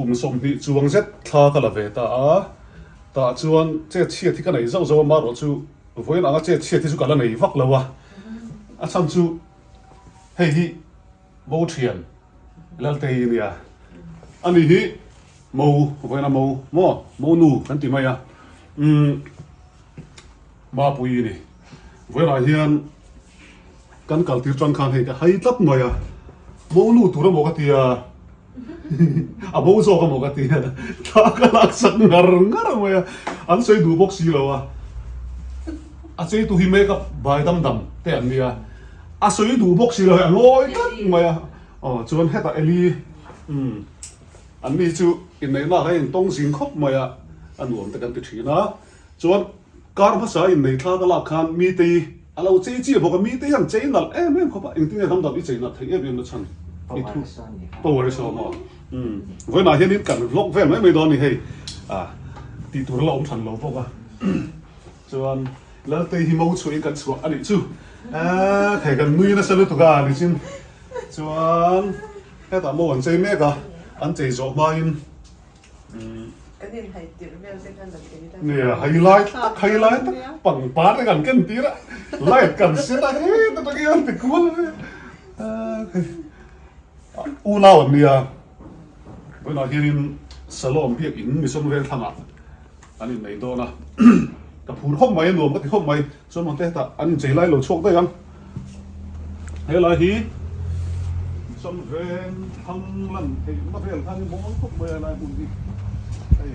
Kum 20 chuang zet thla ka la ve ta a, tah chuan chet chhiat hi ka nei zauh zauh a, marawh chu vawiin anga chet chhiat hi chu ka la nei vak lo a, a chhan chu hei hi Mo thian Laltei nia, ani hi Mo vawiin a mo maw mo nu kan ti mai a, umm Mapui a ni. Vawiinah hian kan kal tir tang khan hei ka hai tlat mai a, mo nu tur emaw ka ti a, a bo zawk emaw ka ti a, thla ka lak sak ngar ngar mai a, an sawi duh bawk si lo a, a cheitu hi makeup bai dam dam te an nia, a sawi duh bawk si lo hei a ngawi tlat mai a, aw chuan hetah Eli umm an ni chu inneihna ah khan intawng zing khawp mai a, a nuam te kan ti thin a. Chuan kar hmasa innei thla ka lak khan Mitei a lo chei chiah bawk a, Mitei hian chei nalh em em khawp a, engtin nge dam dam i chei nalh theih em em na chhan i thu power i sawm aw. Umm vawiinah hianin kan vlog vel mai mai dawn a ni hei ah tih tur a la awm than lo bawk a. Chuan Laltei hi mo chhuahin kan chhuah a nih chu ah thei kan nui nasa lutuk a nichin chuan hetah mo an chei mek a, an chei zawh hmain Kan in hai tirh vel te khan kan ei la. Nia, hai lai tak, hai lai tak pangpar te kan ken tir a, light kan set a, heta tak hian ti kual ve. Unau an nia, vawiinah hianin Salom biakin Mission Vengthlangah an innei dawn a, ka phur khawp mai, nuam ka ti khawp mai, chuan mawte hetah an inchei lai lo chhuak daih ang. Helai hi Mission Vengthlang lan theihna vel khan hi mawi khawp mai a helai hmun hi, hei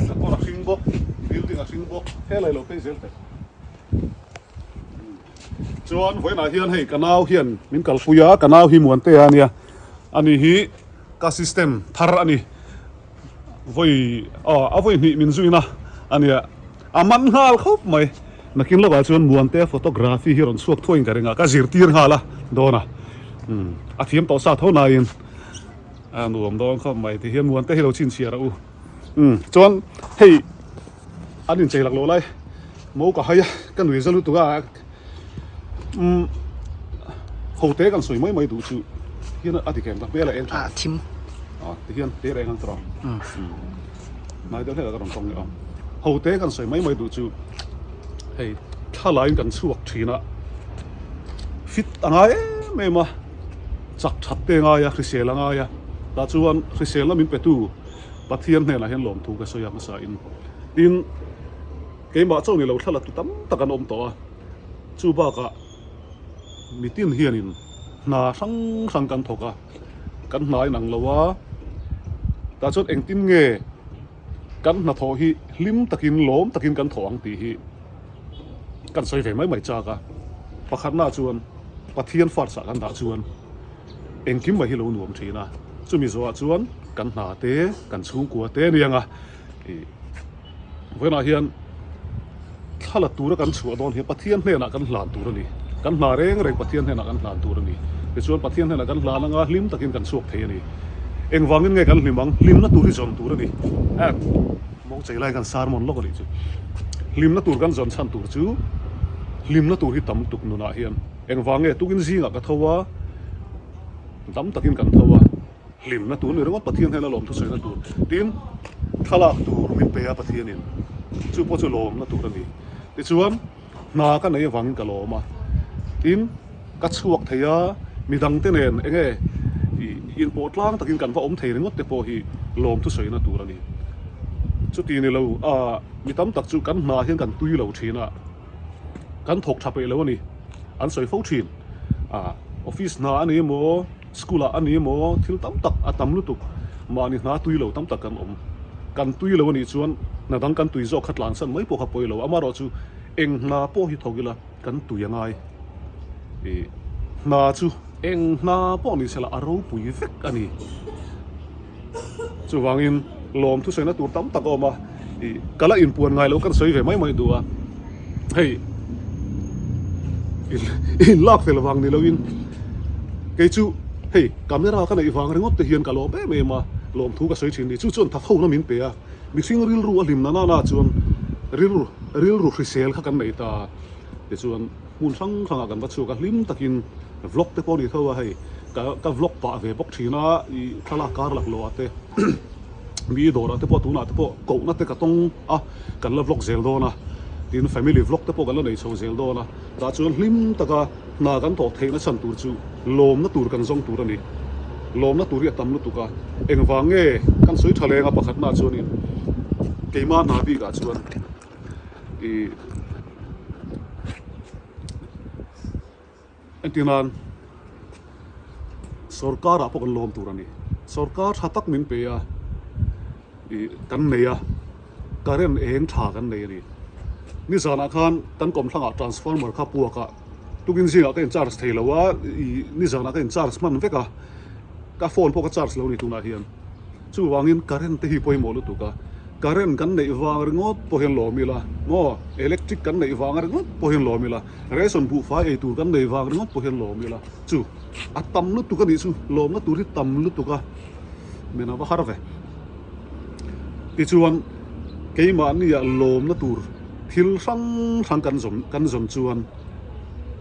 sakawr a hring bawk, building a hring bawk, helai lo phei zel teh. Chuan vawiinah hian hei ka nau hian min kalpui a, ka nau hi Muantea a nia, ani hi ka system thar a ni. Vawi aw a vawi hnih min zuina a nia, a man nghal khawp mai. Nakin lawkah chuan Muantea photography hi rawn chhuak thuaiin ka ring a, ka zirtir nghal a dawn a, umm a thiam tawh sa tho nain a nuam dawn khawp mai ti hian Muantea hi lo chhinchhiar a u. Umm chuan hei an inchei lak loh lai mo ka hai a, ka nui za lutuk a. Umm hote kan sawi mai mai duh chu hian a ti kem ta hmel a eng tha ah thim ah ti hian te reng ang tawh umm hnai deuh hlek ah ka rawn tawng leh ang hote kan sawi mai mai duh chu hei thlalaiin kan chhuak thin a fit a ngai em em a chak that te a ngai a hrisel a ngai a tah chuan hriselna min pe tu Pathian hnenah hian lawmthu ka sawi a hmasa in tin. Keimah chauh ni lo thla la tu tam tak an awm tawh a, chu bakah mitin hianin hna hrang hrang kan thawk a, kan hna inang lo a, tah chuan engtin nge kan hnathawh hi hlim takin lawm takin kan thawh ang tih hi kan sawi ve mai mai chak a, pakhatna chuan Pathian first ah kan dah chuan engkim mai hi lo nuam thin a, chumi zawhah chuan kan hna te kan chhungkua te a ni ang a. Vawiinah hian thla la tura kan chhuah dawn hian Pathian hnenah kan hlan tur a ni. Kan hna reng reng Pathian hnenah kan hlan tur a ni. Tichuan Pathian hnenah kan hlan anga hlim takin kan chhuak thei a ni. Engvangin nge kan hlim ang? Hlimna tur hi zawn tur a ni. Eng mawng chei lai kan sermon lawk a nih chu. Hlimna tur kan zawn chhan tur chu hlimna tur hi tam tuk nunah hian engvang nge tukin zingah ka tho a, dam takin kan tho a. Hlimna tur ni ringawt Pathian hian a lawm thusawina tur tin thlalak tur min pe a Pathianin chu pawh chu lawmna tur a ni. Tichuan hna ka nei avangin ka lawm a, tin ka chhuak thei a midangte nen eng nge ih inpawh tlang takin kan va awm thei ringawt te pawh hi lawm thusawina tur a ni. Chuti ni lo a mi tam tak chu kan hna hian kan tui lo thin a, kan thawk tha peih lo a ni an sawi fo thin. Ah office hna a ni emaw. School ah a ni emaw thil tam tak a tam lutuk mahni hna tui lo tam tak kan awm. Kan tui lo a nih chuan hna dang kan tui zawk kha tlansan mai pawh kha pawi lo. Amaherawhchu eng hna pawh hi thawk ila kan tui a ngai. Ih hna chu eng hna pawh ni sela a ropui vek a ni. Chuvangin lawm thusawina tur tam tak a awm a, ih ka la inpuan ngai loh kan sawi ve mai mai duh a, hei in lak fel vang ni loin kei chu hei camera ka neih vang ringawt te hian ka lawm em em a, lawmthu ka sawi thin ni chu chuan thahona min pe a, mihring rilru a hlimna nana chuan rilru rilru hrisel kha kan nei ta tichuan hmun hrang hrangah kan va chhuak a, hlim takin vlog te pawh a ni tho a hei. Ka ka vlog pah ve bawk thin a, ih thlalak kar lak lo ah te. Mi dawrah te pawh tunah te pawh kohna te ka tawng a, kan la vlog zel dawn a, tin family vlog te pawh kan la nei chho zel dawn a, tah chuan hlim taka hna kan thawh theihna chhan tur chu lawmna tur kan zawng tur a ni. Lawmna tur hi a tam lutuk a, engvang nge kan sawi tha leng a pakhatna chuanin keimah hna bikah chuan ih Entir nan sorkar ah pawh kan lawm tur a ni. Sorkar tha tak min pe a, ih kan nei a, current eng tha kan nei a ni. Nizanah khan kan kawmthlangah transformer kha puak a, tukin zingah ka in charge thei lo a, ih nizanah ka in charge hman vek a, ka phone pawh ka charge lo a ni tunah hian. Chuvangin current te hi pawimawh lutuk a, current kan neih vang ringawt pawh hian lawm ila maw, electric kan neih vang ringawt pawh hian lawm ila. Ration buhfai ei tur kan nei vang ringawt pawh hian lawm ila chu a tam lutuk a nih chu lawmna tur hi tam lutuk a men a va har ve. Tichuan keimahnia lawmna tur thil hrang hrang kan zawm kan zawm chuan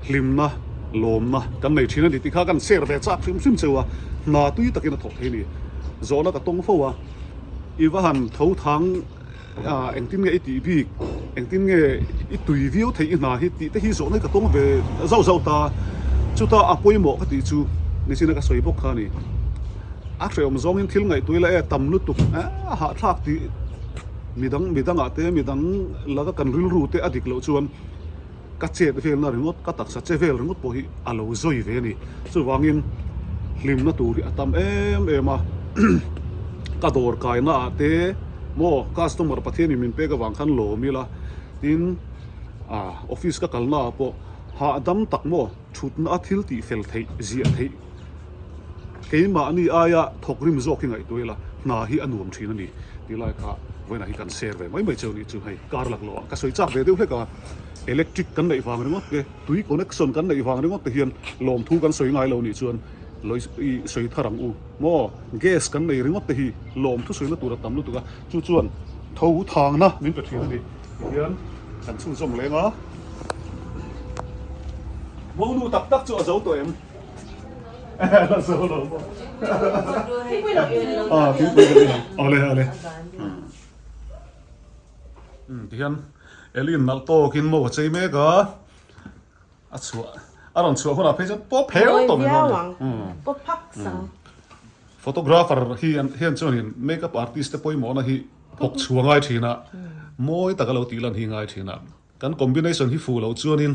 hlimna lawmna kan nei thin a ni tih kha kan share ve chak hrim hrim cheu a hna tui takin a thawk thei a ni. Zawhna ka tawng fo a i va han tho thang. Ah engtin nge i tih bik, engtin nge i tui viau theih i hna hi tih te hi zawhna hi ka tawng ve zauh zauh ta. Chuta a pawimawh ka tih chu nichin a ka sawi bawk kha a ni. A hrehawm zawngin thil ngaihtuah ila e tam lutuk a hahthlak tih midang midangah te midang laka kan rilru te a dik loh chuan Ka chet velna ringawt, ka taksa che vel ringawt pawh hi a lo zawi ve a ni. Chuvangin hlimna tur hi a tam em em a, ka dawr kaina ah te maw customer Pathianin min pek avang khan lawm ila, tin ah office ka kalna ah pawh hahdam tak maw thutna a thil tih fel theih ziah theih keimahni aia thawk rim zawk hi ngaihtuah ila hna hi a nuam thin a ni tih lai kha vawiinah hi kan share ve mai mai cheu a nih chu hei kar lak loh ah ka sawi chak ve deuh hlek a. Electric kan neih vang ringawt te, tui connection kan neih vang ringawt te hian lawmthu kan sawi ngai lo nih chuan i sawi thar ang u maw? Gas kan nei ringawt te hi lawmthu sawina tur a tam lutuk a, chu chuan tho thangna min pe thin a ni tihian kan chhunzawm leng a. Monu tak tak chu a zo tawh em? La zo lo maw? Ah, thingpui ka nei ang. Awle awle. Umm tihian Elin nalh tawkin maw a chei mek a, a chhuah a rawn chhuah hunah phei chuan pawp heu tawh mai dawn a ni. Umm photographer hi hian chuanin makeup artist te pawimawhna hi thawk chhuah ngai thin a, mawi taka lo tih lan hi ngai thin a, kan combination hi fuh loh chuanin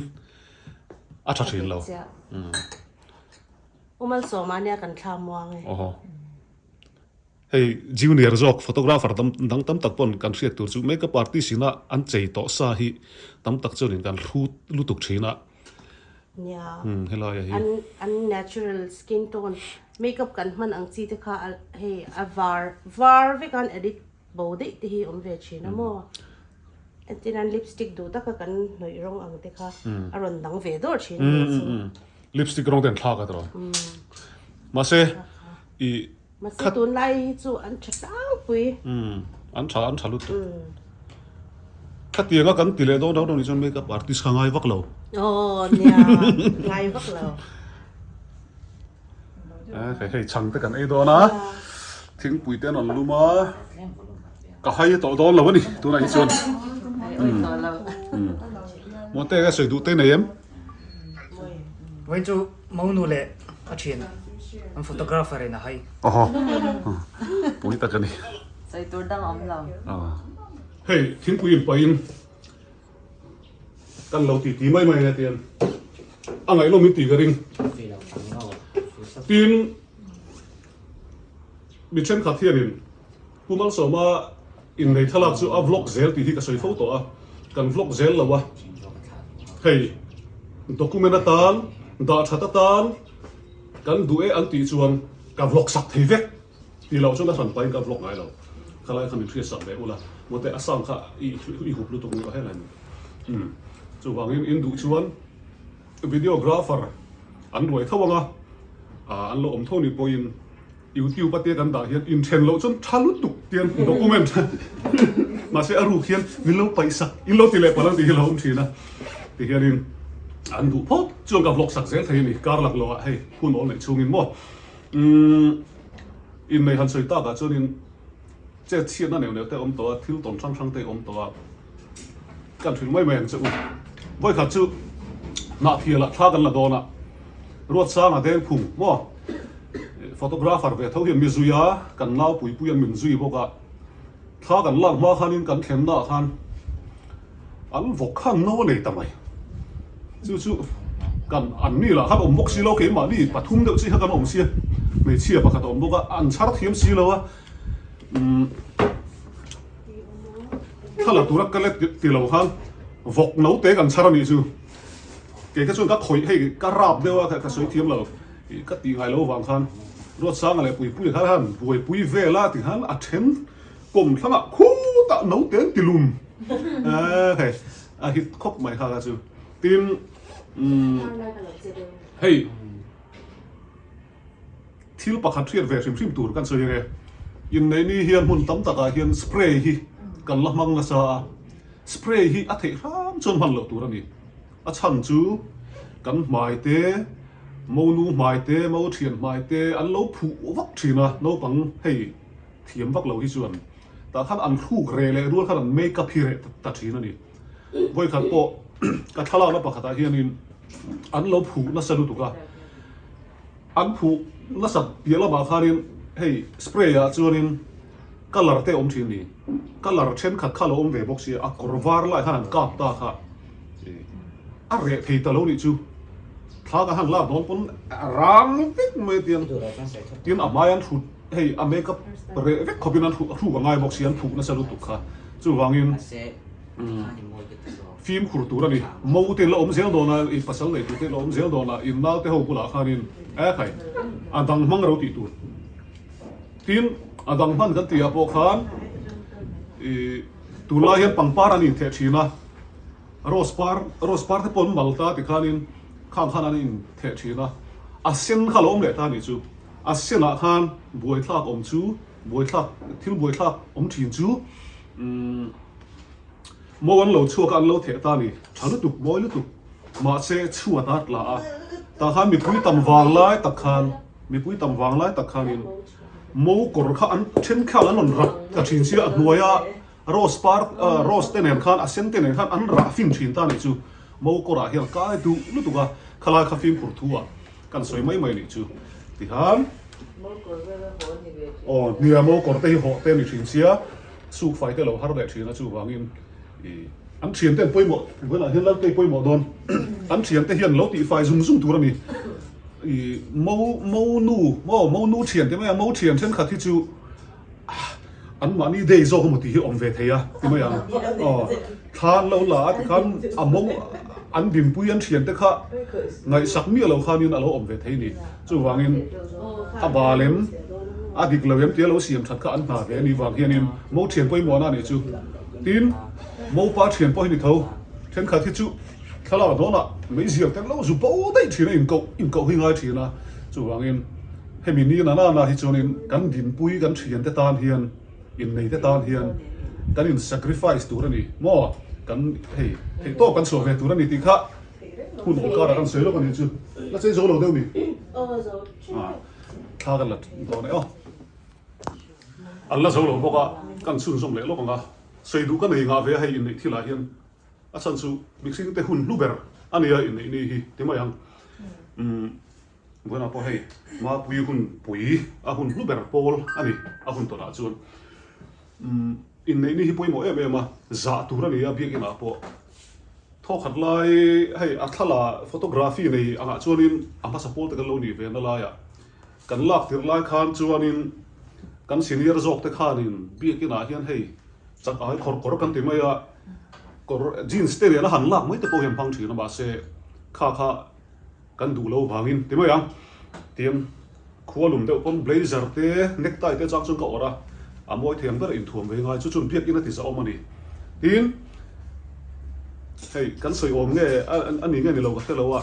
a tha thin lo. Umm. U Malsawma nia kan thla muang e. Awhaw. Hei junior zawk photographer dam dang tam tak pawn kan hriat tur chu makeup artist ina an chei tawh sa hi tam tak chuanin kan hrut lutuk thin a. Nia. Umm helai a hi. An an natural skin tone makeup kan hman ang chi te kha a hei a var var vek a an edit bo daih te hi awm ve thin a maw. Entir nan lipstick duh taka kan hnawih rawng ang te kha a rawn dang ve dawr thin a nih chu. Lipstick rawng te an thlak a tiraw. Mahse i Mahse tunlai hi chu an tha tlangpui. Umm an tha an tha lutuk. Khatianga kan ti leh dawn rau rau nih chuan makeup artist kha ngai vak lo. Aw nia ngai vak lo. Hei hei chhang te kan ei dawn a, thingpui te an rawn lum a, ka hai tawh dawn lo a ni tunah hi chuan. Umm Muante ka sawi duh te nei em? Vawiin chu Monu leh a thian an photographer in a hai. Aw pui tak a ni. Sawi tur dang a awm lo. Hei thingpui in pahin kan lo ti ti mai mai ania tian a ngaihnawm in tih ka ring. Tin mi thenkhat hianin Pu Malsawma innei thlalak chu a vlog zel tih hi ka sawi fo tawh a, kan vlog zel lo a, hei document atan dah that atan kan duh e an tih chuan ka vlog sak thei vek tih loh chuan a hran pahin ka vlog ngai lo, khalai kha min hriat sak ve ula, mawte a sound kha i hup lutuk ni aw helai ni, umm chuvangin in duh chuan videographer an ruai tho anga an lo awm tho ni pawhin. YouTube a te kan dah hian inthen loh chuan tha lutuk tian document mahse a ruk hian min lo paih sak in lo ti leh palh ang tih hi lo awm thin a ti hianin an duh phawt chuan ka vlog sak zel thei a ni kar lak loh ah hei hun awl neih chhungin maw umm innei han sawi tak ah chuanin. Chet chhiatna neuh neuh te a awm tawh a, thil tawn hrang hrang te a awm tawh a, kan hrilh mai mai ang che u. Vawikhat chu Hnahthialah thla kan la dawn a, Ruatsanga Dengphung maw photographer ve tho hian mi zui a, kan nau puipui an min zui bawk a, thla kan lak hma khanin kan thlennaah khan An vawk khan no a nei ta mai. Chu chu kan an ni lah khan awm bawk si lo, keimahni pathum deuh chi kha kan awm sia, hmeichhia pakhat a awm bawk a, an chhar thiam si lo a, umm thla la tura ka let ti lo khan vawk no te kan chhar a nih chu. Kei kha chuan ka khawih hei ka rap deuh a, ka sawi thiam lo, ka tih ngai lo vang khan Ruatsanga leh Puipuia khan han buaipui vel a tikhan a then kawm thlangah khutah no te an ti lum. Hei a hit khawp mai kha kha chu tin hei thil pakhat hriat ve hrim hrim tur kan sawi ang e inneih ni hian hmun tam takah hian spray hi kan la hmang nasa a spray hi a theih hram chuan hman loh tur a ni a chhan chu kan hmai te monu hmai te mo thian hmai te an lo phuh vak thin a naupang hei thiam vak lo hi chuan Tah khan an thluk reh leh rual khan an make up hi reh ta thin a ni. Vawikhat pawh ka thlalakna pakhatah hianin an lo phuh nasa lutuk a, an phuh nasat piah lamah khanin hei spray ah chuanin colour te a awm thin a ni. Colour thenkhat kha a lo awm ve bawk sia, a kawr var lai khan an kap ta kha a reh thei ta lo nih chu. Thla ka han lak dawn pawn a rang vek mai a tiang tin a hmai an hrut. Hei a make up reh vek khawpin an hruk a ngai bawk si, an phuk nasa lutuk kha. Chuvangin fimkhur tur a ni. Mo te in la awm zel dawn a, in pasal nei tur te in la awm zel dawn a, in naute ho bulah khanin e khai a dang hmang ro tih tur. Tin, a dang hman kan tihah pawh khan ih tunlai hian pangpar an intheh thin a, rose par, rose par te pawh an mal ta tikhanin khang khan an intheh thin a, a sen kha a lo awm leh ta a nih chu. A senah khan buaithlak awm chu, buaithlak, thil buaithlak awm thin chu umm mo an lo chhuak a, an lo theh ta a ni. Tha lutuk, mawi lutuk. Mahse chhuat a tla a, tah khan mipui tam vang lai tak khan, mipui tam vang lai tak khanin mo kawr kha an then khan an rawn rak ta thin sia, a hnuaia rose par, rose te nen khan, a sen te nen khan an rah fin thin ta a nih chu. Mo kawrah hian kai duh lutuk a, khalai kha fimkhur thu ah. Kan sawi mai mai nih chu tikhan aw hnia mo kawr te hi hawh te a ni thin sia suk fai te lo har leh thin a chuvangin ih an thian te an pawimawh buailah hian Laltei pawimawh dawn an thian te hian lo tih fai zung zung tur a ni ih mo mo nu maw mo nu thian te mai a mo thian thenkhat hi chu An mahni day zawk emaw tih hi awm ve thei a ti mai ang. Aw, thla an lo la a tikhan a mawng an dinpui an thiante kha ngaihsak miah lo khanin a lo awm ve thei a ni. Chuvangin a bal em, a dik lo em tia lo siam that kha an hna ve a nih vang hianin mo thian pawimawhna a nih chu. Tin, mopa thian pawh hi ni tho. Thenkhat hi chu thlalak dawnah meizial te lo zu bo daih thin a, inkoh inkoh hi ngai thin a. Chuvangin. Hemi ni na nana hi chuanin kan dinpui kan thiante tan hian inneite tan hian kan in sacrifice tur a ni maw? Kan hei theih tawk kan chhuah ve tur a ni tih kha hun awm karah kan sawi lawk a nih chu. La chei zo lo deuh ni? Thla kan la dawn e aw. An la zo lo bawk a, kan chhunzawm leh lawk ang a. Sawi duh ka nei ngah ve a hei inneih thilah hian a chhan chu mihring te hun hlu ber a nia inneih ni hi ti mai ang. Umm. Vawiinah pawh hei Mapui hun pui a hun hlu ber pawl a ni a hun tawnah chuan umm inneih ni hi pawimawh em em a, zah tur a ni a biakinah pawh thawkhat lai hei a thlala photography nei angah chuanin a hmasa pawl te kan lo nih ve na laiah kan lak tirh lai khan chuanin kan senior zawk te khanin biakinah hian hei chak ai khawr kawr kan ti mai a kawr jeans te nen a han lak mai te pawh hi an hmang thin a mahse kha kha Kan duh lo vangin ti mai ang. Tiang khua lum deuh pawn blazer te necktie te chang chuan ka awrh a, a mawi thei ang ber inthuam ve ngai chu chuan biakin a ti zahawm a ni. Tin, hei kan sawi awm nge a ni nge ni lo ka hre lo a,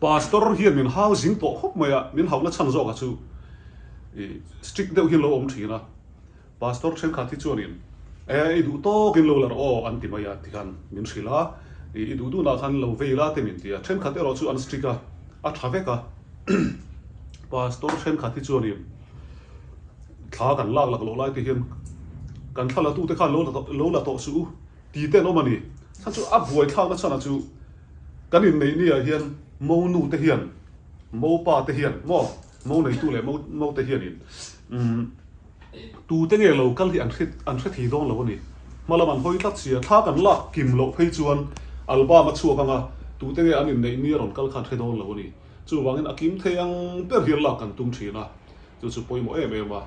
pastor hian min hau zing tawh khawp mai a, min hauhna chhan zawk a chu ih strict deuh hian lo awm thin a. Pastor thenkhat hi chuanin, E, i duh tawkin lo la rawh aw, an ti mai a, tikhan min hrilh a, i duh duhnah khan lo vei la te min ti a. Thenkhat erawh chu an strict a, a tha vek a. Pastor thenkhat hi chuanin thla kan lak lak loh lai te hian. Kan thla latute khan lo lo la tawh suh u ti te an awm a ni. Chhan chu a buaithlakna chhanah chu kan inneih niah hian mo nu te hian, mo pa te hian maw, mo neitu leh mo mo te hianin umm tute nge lo kal hi an hre an hre thei dawn lo a ni. Hma lam an hawi tlat sia, thla kan lak kim loh phei chuan album a chhuak anga tute nge an inneih nia rawn kal kha an hre dawn lo a ni. Chuvangin a kim thei ang ber hian lak kan tum thin a, chu chu pawimawh em em a.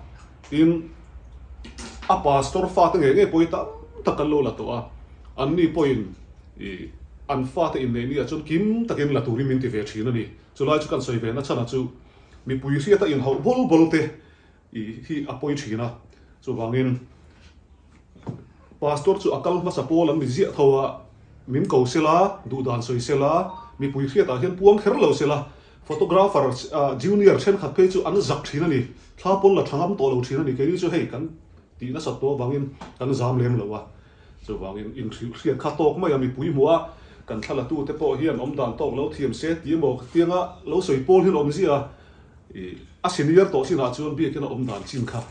Tin, a pastor fate ngei ngei pawh hi tam tak kan lo la tawh a, anni pawhin ih an fate inneih ni ah chuan kim takin la turin min ti ve thin a ni. Chulai chu kan sawi ve na chhanah chu mipui hriata inhauh bawl bawl te ih hi a pawi thin a, chuvangin Pastor chu a kal hmasa pawl an ni ziah tho a, min ko sela, duhdan sawi sela, mipui hriatah hian puang kher lo sela, photographer junior thenkhat phei chu an zak thin a ni, thla pawn la tha ngam tawh lo thin a ni, keini chu hei kan tih nasat tawh avangin kan zam lem lo a, chuvangin inhrilh hriat kha tawk mai a, mipui hmuh a, kan thla latu te pawh hian awmdan tawk lo thiam se ti emaw tianga lo sawi pawl hian awm ziah a, ih a senior tawh chinah chuan biakin a awmdan chin kha.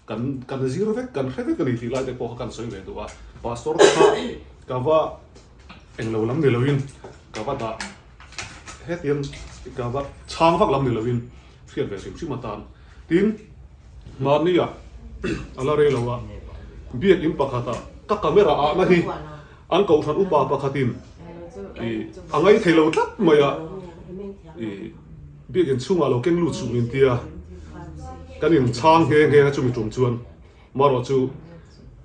Kan kan zir vek, kan hre vek a ni tih lai te pawh kha kan sawi ve duh a. Pastor te kha ka va englo lam ni loin ka va dah hetiang ka va chhang vak lam ni loin hriat ve hrim hrim atan. Tin, mahnia a la rei lo a, biakinn pakhatah ka camera ahna hi an kohhran upa pakhatin ih a ngaithei lo tlat mai a, ih. Biakinn chhungah lo keng lut suh min tia kan in chhang nghe nghe a chumi tum chuan marawh chu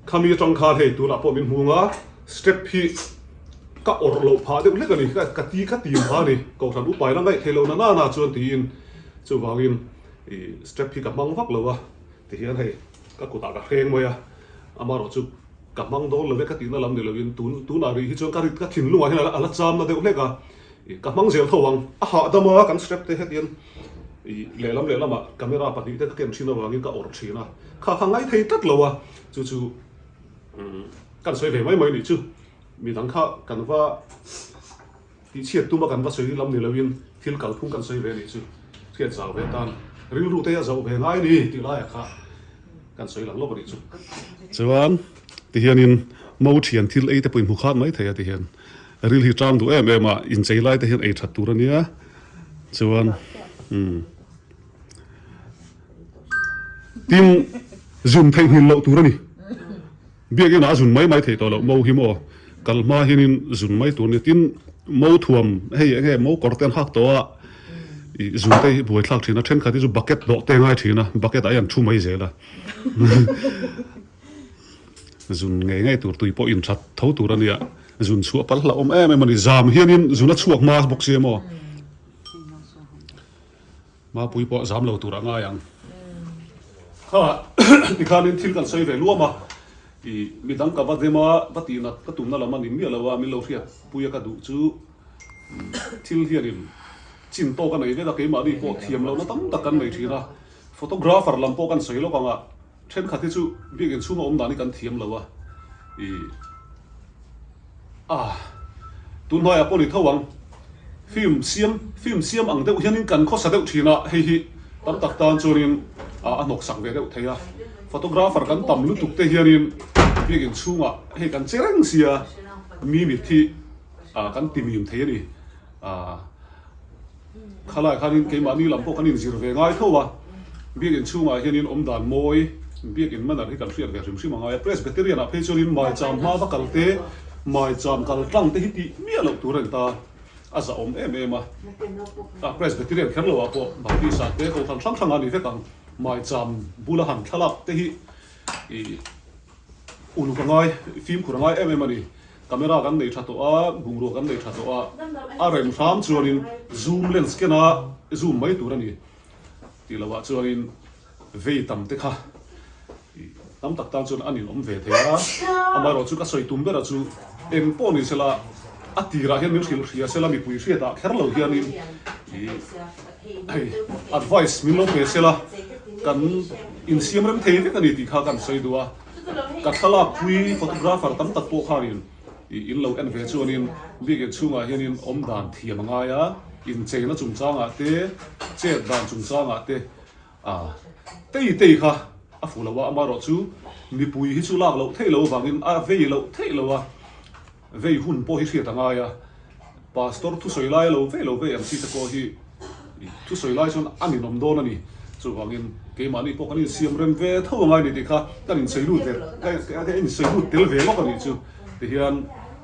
khami atang khan hei tunah pawh min hmung a step hi ka awrh loh phah deuh hlek a ni ka ti ka tim phah a ni kohhran upa ila ngaih theih loh na nana chuan tiin chuvangin ih step hi ka hmang vak lo a tihian hei ka kutah ka hreng mai a amarawh chu ka hmang dawn lo e ka tihna lam ni loin tun tunah rih hi chuan ka ka thinlungah hian a la cham na deuh hlek a. Ka hmang zel tho ang. A hahdam a, kan strap te hetiang ih lehlam lehlamah camera pahnihte ka ken thin avangin ka awrh thin a, kha kha ngai thei tlat lo a, chu chu kan sawi ve mai mai nih chu. Midang kha kan va tihchhiat tum a kan va sawi lam ni loin thil kalphung kan sawi ve nih chu. Hriat zau ve tan rilru te a zauh ve ngai ni tih laiah kha. Kan sawi lang lawk a nih chu. Chuan tihianin mo thian thil ei te pawh in hmu khat mai thei a tihian ril hi tang duh em em a inchei lai te hian ei that tur a nia chuan umm tin zun theihnghilh loh tur a ni. Biakinn ah a zun mai mai theih tawh loh mo hi maw kal hma hianin zun mai tur nia tin mo thuam hei eng nge mo kawr te an hak tawh a ih zun te hi buai thlak thin a thenkhat hi chu bucket dawh te ngai thin a bucket ah hian thu mai zel a zun ngei ngei tur tui pawh in that tho tur a nia zun chhuah palh hlauh awm em em a ni zam hianin zun a chhuak hma bawk sia maw. Mapui pawh zam lo tur a ngai ang. Kha tikhanin thil kan sawi ve luam a, ih midang ka va dem a, va tih nat ka tumna lam a ni miah lo a, min lo hriat pui a ka duh chu thil hianin chin tawk a nei vek a, keimahni pawh thiam lohna tam tak kan nei thin a, photographer lam pawh kan sawi lawk ang a, thenkhat hi chu biakinn chhunga awm dan hi kan thiam lo a, ih. Ah, tun hnuaiah pawh ni tho ang. Film siam, film siam ang deuh hianin kan khawsa deuh thin a, hei hi tam tak tan chuanin a hnawk sak ve deuh thei a. Photographer kan tam lutuk te hianin biakinn chhungah hei kan che reng sia, mi mit hi kan ti mim thei a ni. Ah. Khalai khanin keimahni lam pawh kan inzir ve ngai tho a, biakinn chhungah hianin awmdan mawi, biakinn manner hi kan hriat ve hrim hrim a ngai a. Presbyterian ah phei chuanin maicham hma va kal te, maicham kal tlang te hi tih miah loh tur a ni ta, a zahawm em em a. Ah Presbyterian kher lo ah pawh Baptist ah te Kohhran hrang hrang ah ni vek ang, maicham bula han thlalak te hi ih uluk a ngai, fimkhur a ngai em em a ni. Camera kan nei tha tawh a, bungrua kan nei tha tawh a, a rem hram chuanin zoom lens kena zoom mai tur a ni tih loh ah chuanin vei tam te kha tam tak tan chuan a ninawm ve thei a, amaherawh chu ka sawi tum berah chu eng pawh ni sela a tirah hian min hrilh hria sela mipui hriatah kher lo hianin ih hei advice min lo pe sela kan insiam rem thei vek a ni tih kha kan sawi duh a. Ka thlalak pui photographer tam tak pawh khanin ih in lo en ve chuanin biakinn chhungah hianin awm dan thiam a ngai a, incheina chungchangah te, chet dan chungchangah te ah tei tei kha. A fuh lo a, amaherawhchu mipui hi chu lak loh theih loh avangin a vei loh theih loh a, vei hun pawh hi hriat a ngai a, Pastor thusawi lai a lo vei lo vei ang chi te pawh hi thusawi lai chuan a ninawm dawn a ni. Chuvangin keimahni pawh kan insiam rem ve tho a ngai ni tih kha kan insawi lut ve, ka insawi lut tel ve lawk a nih chu. Tihian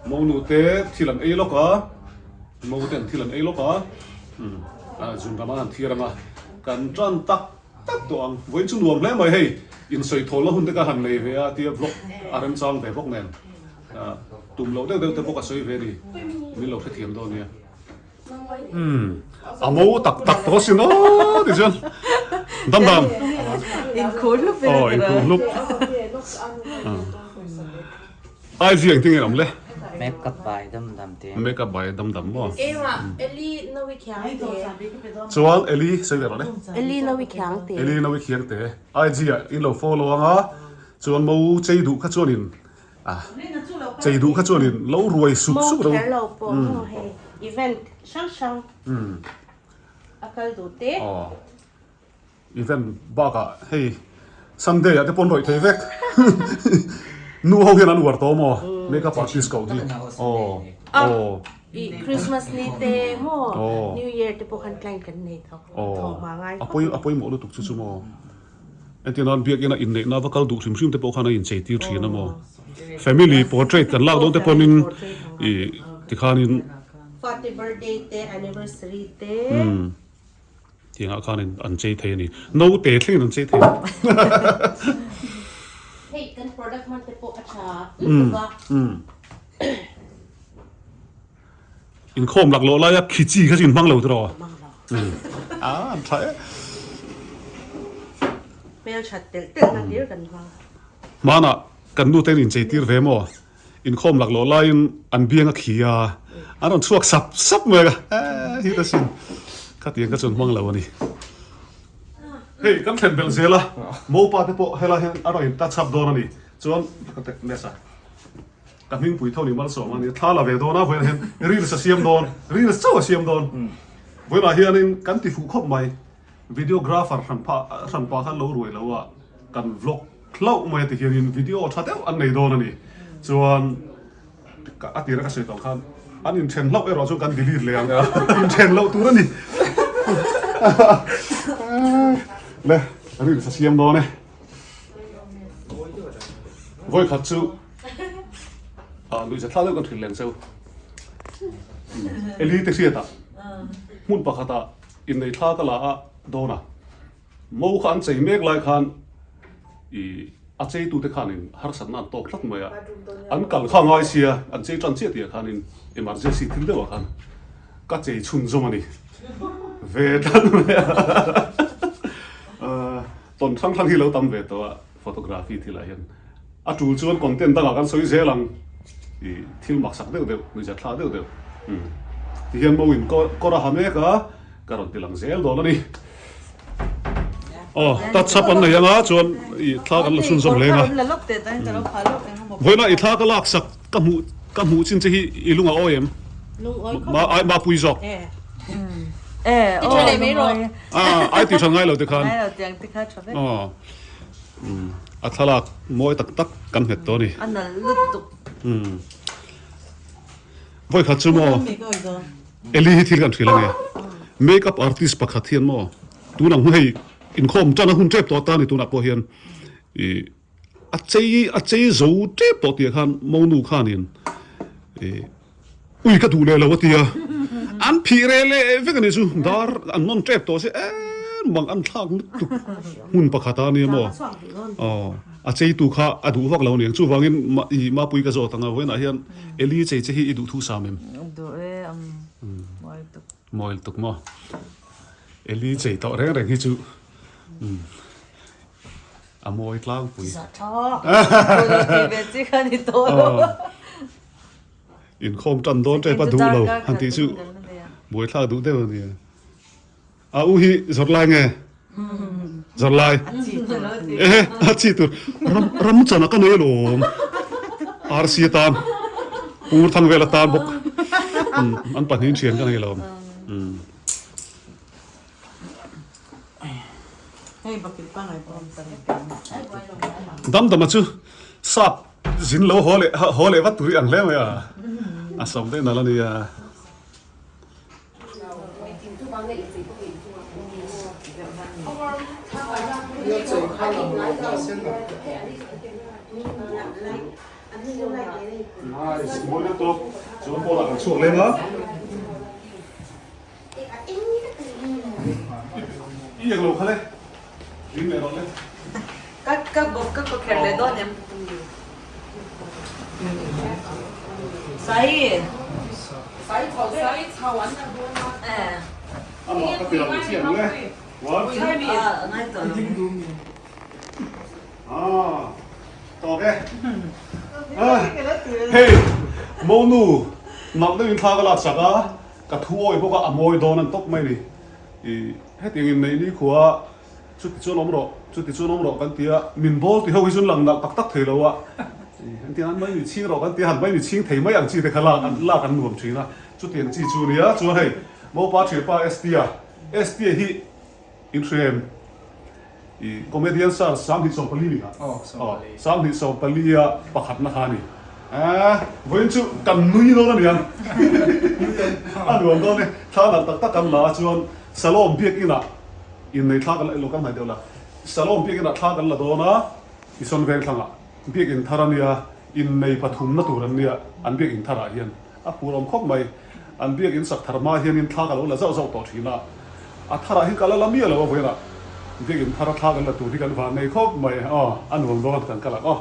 monu te thil an ei lawk a, mo te an thil an ei lawk a, zun ram an han thiar ang a, kan tan tak tak tawh ang. Vawiin chu nuam hle mai hei, insawi thawl na hun te ka han nei ve a tia vlog a remchang ve bawk nen. Tum loh deuh deuh te pawh ka sawi ve ni, min lo hrethiam dawn nia. Umm, a mo tak tak tawh asin aw ti chuan dam dam. Inkhuh hlup in a Aw, inkhuh hlup. Ai vi engtin nge awm le? Makeup by dam dam te. Makeup by dam dam maw? Keimah Eli Nawi Khiang te. Chuan Eli sawi ve rawh le. Eli Nawi Khiang te. Eli Nawi Khiang te. IG ah in lo follow ang a, chuan mo chei duh kha chuanin A chei duh kha chuanin lo ruai sup sup ro. Mo kher lo pawh maw hei event hrang hrang a kal duh te. Aw event bakah hei Sunday ah te pawn rawih thei vek. Nu ho hian an uar tawh maw makeup artist koh hi. Aw aw. I Christmas ni te maw New Year te pawh khan client kan nei tho tho hma ngai khawp. A pawimawh lutuk chu chu maw. Entir nan biakina inneihna va kal duh hrim hrim te pawh khan a inchei tir thin a maw? Family portrait kan lak dawn te pawhin ih tikhanin Fate birthday te anniversary te. Umm tiangah khanin an chei thei a ni. Naute thlengin an chei thei a. Hei kan product hman te pawh a tha lutuk a. Umm Inkhawm laklawh laia khichi kha chu inhmang lo tiraw? Hmang lo. A an tha e. Hmel that telh telh na hlir kan hmang. Hmanah kan nu ten inchei tir ve maw? Inkhawm laklawh laiin an biang a khi a, an rawn chhuak sap sap mai a, eh hi ta sin khatiang kha chuan hmang lo a ni. Hei kan thlen belh zel a, mopa te pawh helai hian a rawn in touch up dawn a ni. Chuan ka tek mess a. Ka hmingpui tho ni malsawm a ni. Thla la ve dawn a, vawiinah hian reels a siam dawn, reels chauh a siam dawn. Vawiinah hianin kan ti fuh khawp mai, videographer hran pha hran pa khan lo ruai lo a, kan vlog hlauh mai a ti hianin video tha deuh an nei dawn a ni. Chuan a tira ka sawi tawh khan an inthen hlauh erawh chuan kan delete leh ang, inthen loh tur a ni. Le reels a siam dawn e. Vawikhat chu ah lui zathlak deuh kan hrilh leng cheu. Eli te hriatah hmun pakhatah innei thla ka la a dawn a, mo kha an chei mek lai khan ih a cheitute khanin harsatna an tawk tlat mai a, an kal kha ngai sia an chei tan chiah tihah khanin emergency thil deuhah khan ka chei chhunzawm a ni ve tlat mai a. Tawn hrang hrang hi lo tam ve tawh a, photography thilah hian a tul chuan content dangah kan sawi zel ang ih thil maksak deuh deuh, nuihzat thlak deuh deuh umm ti hian mo in kawr a ha mek a, ka rawn ti lang zel dawn a ni. Aw touch up an nei anga chuan ih thla kan la chhunzawm leng a, vawiinah i thla ka laksak ka hmuh ka hmuh chin che hi i lung a awi em? Ai mapui zawk. Ai ti tha ngai lo te khan. Ngai lo tiang te kha tha vek. Aw. A thlalak mawi tak tak kan nghet tawh a ni. A nal lutuk. Vawi khat chu maw Eli hi thil kan hrilh ange. Make up artist pakhat hian maw tunang hu hei inkhawm tan a hun tep tawh atan ni tunah pawh hian i A chei a chei zo tep tawh tih ah khan monu khanin ih ui ka duh leh lo a ti a, an phih reh leh vek a nih chu dar an nawn tep tawh se em bang an thlak lutuk hmun pakhat a nia maw aw a chei tu kha a duh vak lo a niang chuvangin ih mapui ka zawt ang a vawiinah hian Eli chei che hi i duh thu sam em? Duh e mawi tuk. Mawi tuk maw Eli chei tawh reng reng hi chu umm. A mawi tlangpui. Inkhawm tan dawn tep a duh lo han tih chu buaithlak duh deuh a nia. A u hi zawrh lai nge? Zawrh lai. Ehe a chi tur ram ram chan a ka nei alawm. RC atan Pur thang vel atan bawk an pahnihin thian ka nei alawm. Damdama chu sap zin lo haw leh haw leh vat tur hi ang hle mai a, a sam daih nalh a nia. Nice, mawi lutuk. Chuan pawnah kan chhuak leng a. I eng lo kha le, ring leh rawh le. Ka ka bawk ka ka kher leh dawn em? Sai. Sai chho sai chho an la dawn a. Eh. Amah ka ti lang chiah ang le. One two. Ah, ngai tawh lo. Ah, tawk e. Ah, hei, monu nalh deuhin thla ka lak sak a. Ka thu awi bawk a, a mawi dawn an tawp mai ni. I hetiang in neih ni khua chuti chuan awm rawh, chuti chuan awm rawh kan ti a, min bawl ti ho hi chu an lang nalh tak tak thei lo a. Hetiang an mai mi chhing rawh kan ti a, han mai mi chhing thei mai ang chi te kha lak an lak an nuam thin a, chutiang chi chu nia. Chuan hei Mopa thianpa Estia, Estia hi Inhrem i comedian star 2014 ni kha. Aw, 2014 a pakhatna kha a ni. Eeh, vawiin chu kan nui dawn a niang. A nuam dawn e. Thla nalh tak tak kan la a chuan Salom biakinah innei thla kan la, ilo kan hnaih deuh la. Salom biakinah thla kan la dawn a, Ison Vengthlangah biakin thar a nia, innei pathumna tur an nia an biakin tharah hian. A phur awm khawp mai. An biakinn sak thar hma hianin thla ka lo la zauh zauh tawh thin a, a tharah hian ka la la miah lo a vawiinah biakinn thara thla kan la tur hi kan van nei khawp mai aw, a nuam dawn kan kal ang aw.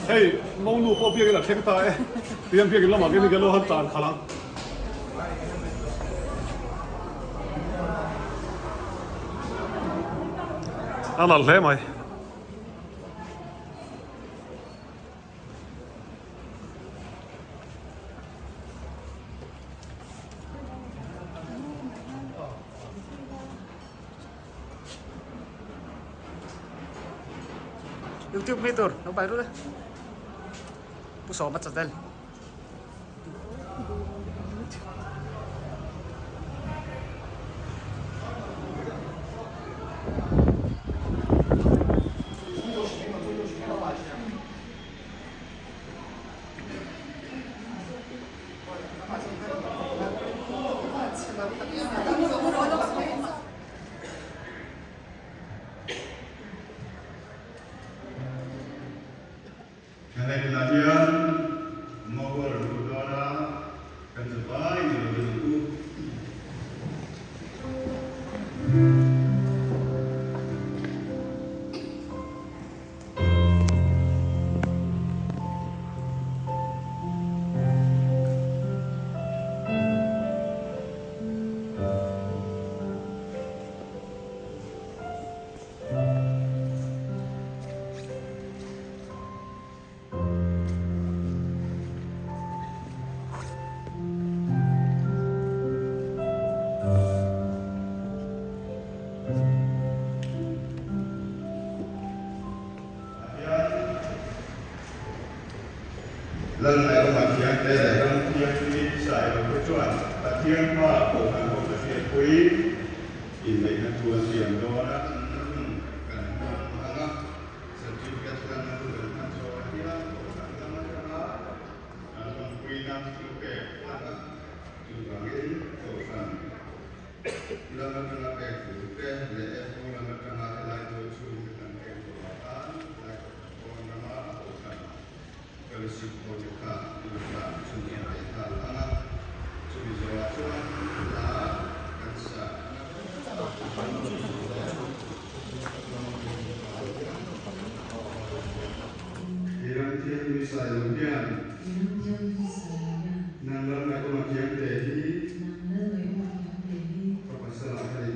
Hei monu pawh biakin a thleng ta e, tihian biakin lamah khian ka lo han tan khalh ang. A nalh hle mai. YouTube mi tur lo bai rut e pu sawma channel. Thlalakah hian Mower luh dawn a, kan zavai ni lo ding ang u. Lalngaihawma thiante leh ram thianghlim Sailo te chuan Pathian hmaah Kohhran ho ka hriatpui inneihna thu an siam dawn a. Hun kan hmang ang a, certificate hlanna hun kan hman zawhah hian Kohhran lam atanga an lawmpuina thil pek ang a, chuvangin Kohhran lam atanga pek tur te leh FO lam atanga helai dawl chhungte kan pek turah khan helai Kohhran pawn lama Kohhran Fellowship ho te kha lut ah chhunzawm leh nghal ang a, chumi zawhah chuan hla kan sa ang a. I ram thianghlim Sailo hian Nang lalngaihawma thiamte hi Ka pasal ah ka nei.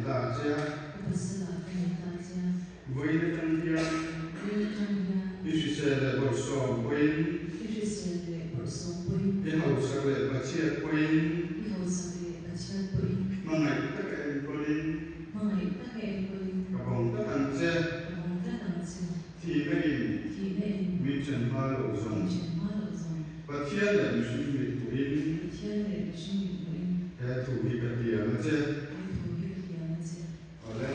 atang hian i hrisel leh bawihsawm pawhin i hausak leh pachhiat pawhin hmangaih taka enkawlin ka vawng tlat ang che. Thihna in min then hma loh zawng Pathian leh mihring mit hmuhin he thu hi ka tiam a che. Awle.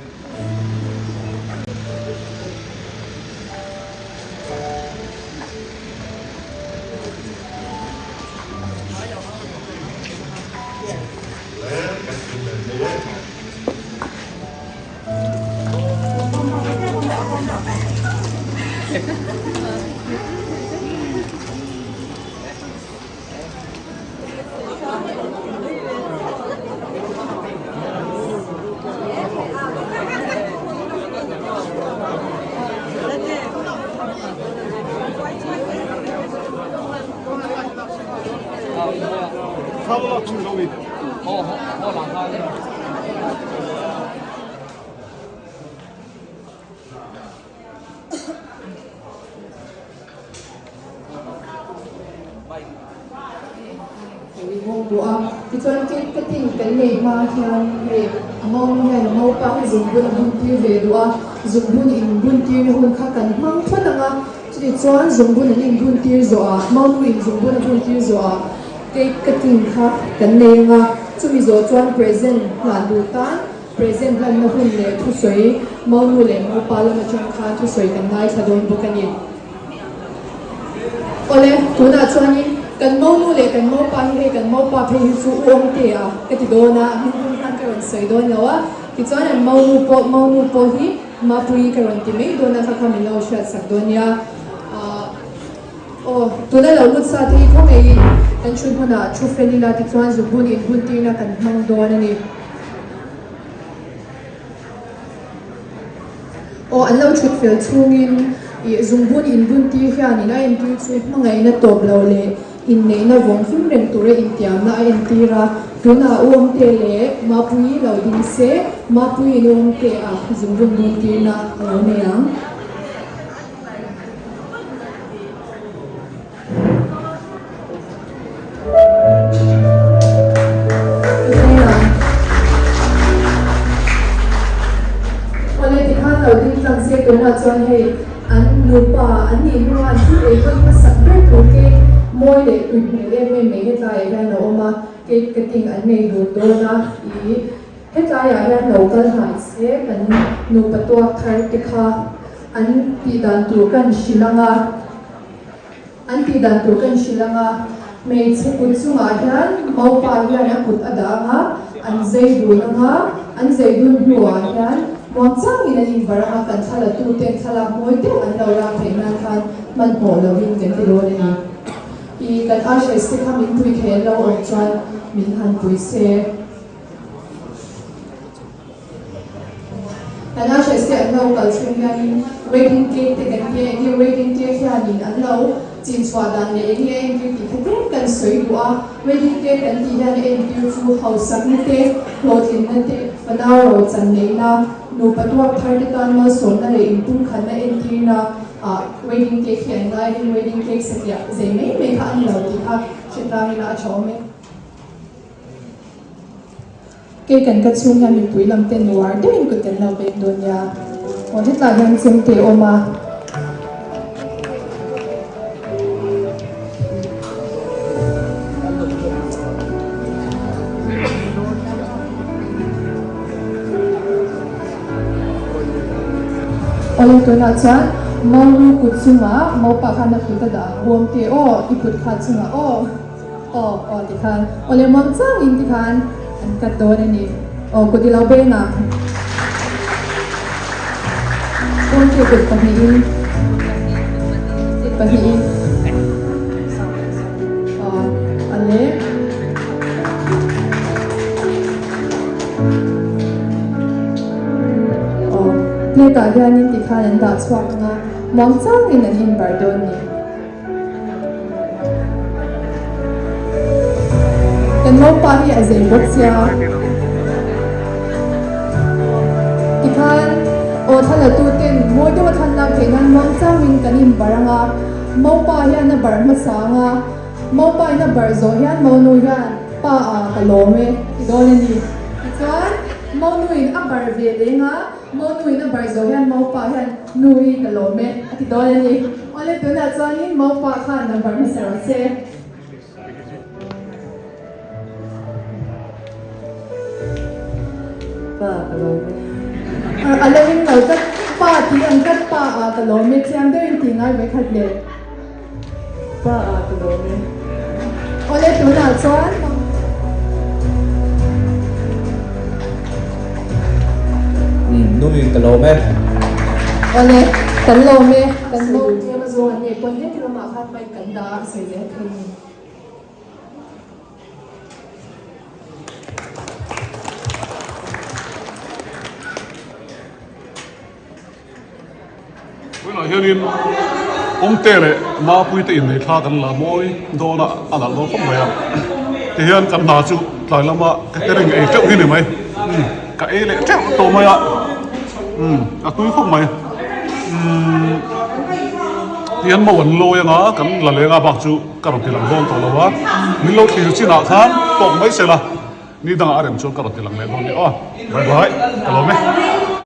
Bawk duh a, tichuan cake cutting kan nei hma hian hei a maunu hian a maupa hi zungbun a bun tir ve duh a, zungbun in bun tirna hun kha kan hmang phawt ang a, chutichuan zungbun an in bun tir zawh ah maunu in zungbun a bun tir zawh ah cake cutting kha kan nei ang a, chumi zawh chuan present hlan duh tan Present hlanna hun leh thusawi Maunu leh Maupa lam atang khan thusawi kan ngaithla dawn bawk a ni. Awle, tunah chuanin kan Maunu leh kan Maupa hi hei kan Maupa phei hi chu u awmte a ka ti dawn a, a hming hming khan ka rawn sawi dawn lo a, tichuan an Maunu pawh Maunu pawh hi Mapuii ka rawn ti mai dawn a, kha kha min lo hriatsak dawn nia. Ahh. Aw, tuna lo lut sa te hi khaw ngeiin kan thu hmunah thu fel ila tichuan zubun inhuntirna kan hmang dawn a ni. Aw, an lo thut fel chhungin ih zungbun inbuntir hianin a entir chu hmangaihna tawp lo leh inneihna vawng hlim reng tura intiamna a entir a. Tunah U Awmte leh Mapuii lo ding se, Mapuiin U Awmte a zungbun buntirna a lo nei ang. Awle tikhan lo ding tlang se tunah chuan hei an nupa an nih hnuah an thil ei hawn hmasak ber tur cake mawi leh tui hmel em em mai hetlaiah hian a awm a, cake cutting an nei dun dawn a ih hetlaiah hian lo kal hnai se kan nupa tuak thar te kha an tih dan tur kan hrilh ang a. An tih dan tur ka inhrilh ang a, hmeichhe kut chungah hian maupa hian a kut a dah ang a, an zei dun ang a, an zei dun hnuah hian muangchangin an inbarh ang a, kan thla tuten thlalak mawi deuh an lo lak theih nan khan hmanhmawh lovin kan ti dawn a ni. I kan ushers te kha min pui thei an lo awm chuan min han pui se. Kan a hre se an lo kal chhung hianin wedding cake te kan tia enge wedding cake hianin an lo chin chhuah dan leh enge a entir tih kha tlem kan sawi duh a, wedding cake kan tih hian a entir chu hausakna te, hlawhtlinna te, fanau ro chan neihna, nupa tuak thar te tan malsawmna leh inpumkhatna entirna ah wedding cake hi an ngai a, wedding cake satliah zei mai mai kha a ni lo tih kha hre tlang ila a tha awm e. Kei kan ka chhung hian mipui lam te nuar deuhin kut kan lo beng dawn nia. Aw hetlai hian chemte a awm a. Awle tunah chuan Maunu kut chungah Maupa khan a kut a dah ang Bawmte aw i kut kha chungah aw. Aw aw tikhan aw leh muang changin tikhan an cut dawn a ni. Aw kut i lo beng ang. Kawngte kut pahnihin kut pahnihin aw a le. Aw plate ah hianin tikhan an dah chhuak ang a, muang changin an inbarh dawn a ni. Kan naupa hi a zei bawk sia. Tikhan aw thla la tu ten. Mawi deuha thlan lak theih nan muang changin kan inbarh ang a, Maupa hian a barh hmasa ang a, Maupa in a barh zawh hian Maunu hian pa ah ka lawm e ti dawn a ni. Tichuan, Maunu in a barh ve leng a, Maunu in a barh zawh hian Maupa hian nu hi ka lawm e a ti dawn a ni. Awle tunah chuanin Maupa khan a barh hmasa rawh se. Pa ka lawm e. A lo in lo tlat pa tih ang tlat pa ah ka lawm e chiang deuhin tih ngai ve khat le. Pa ah ka lawm e. Awle tunah chuan. Umm nu in ka lawm e. Awle kan lawm e. Kan mo tlem a zawng an nei pawn heti lamah khan mic kan dah a sawi zel thei ni. Tunah hianin Awmte leh Mapuite innei thla kan la mawi dawn a, a nalh dawn khawp mai a. Tihian kan hna chu tlai lama catering ei teuh hi ni mai. Ka ei leh teuh tawh mai a, a tui khawp mai. Tihian mo an lawi anga kan la leng a bak chu ka rawn ti lang dawn tawh lo a, min lo thlir chinah khan tawk mai se la. Ni dangah a rem chuan ka rawn ti lang leh dawn nia aw. Bye bye, ka lawm e.